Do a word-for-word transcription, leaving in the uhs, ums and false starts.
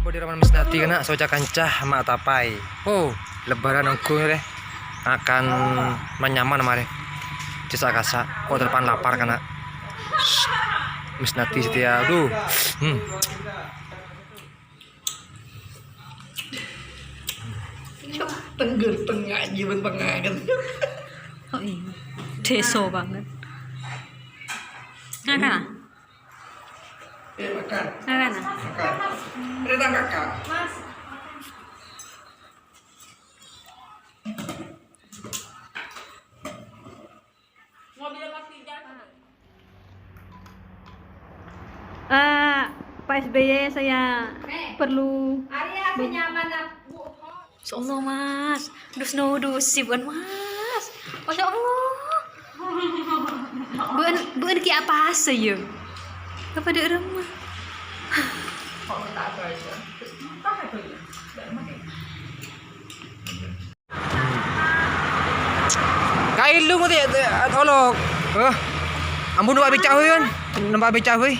Bâdâ roman Miss Nati kana', soca kanca ma' tapai. Oh, lebbhârân ongghu rè. Ngakan man-nyaman marè. Cè' sa'-kasa', ko' terpan lapar kana'. Miss Nati setia, aduh. Hmm. Tengger tengah aja ben pengangen. Oh iya, deso banget. Ngakan ah? Eh, makan. Ngakan ah? Makan. Cerita kakak. Eh, Pak S B Y, saya perlu. Masya Allah, Mas. Dus no dus sih, bukan, Mas. Masya Allah. Bukan, bukan ki apa saya? Apa ada remah? Kaèlo ngodâ, eh, olok. Hah? Ampon, numpa' bèca' bhâi, kan? Numpa' bèca' bhâi.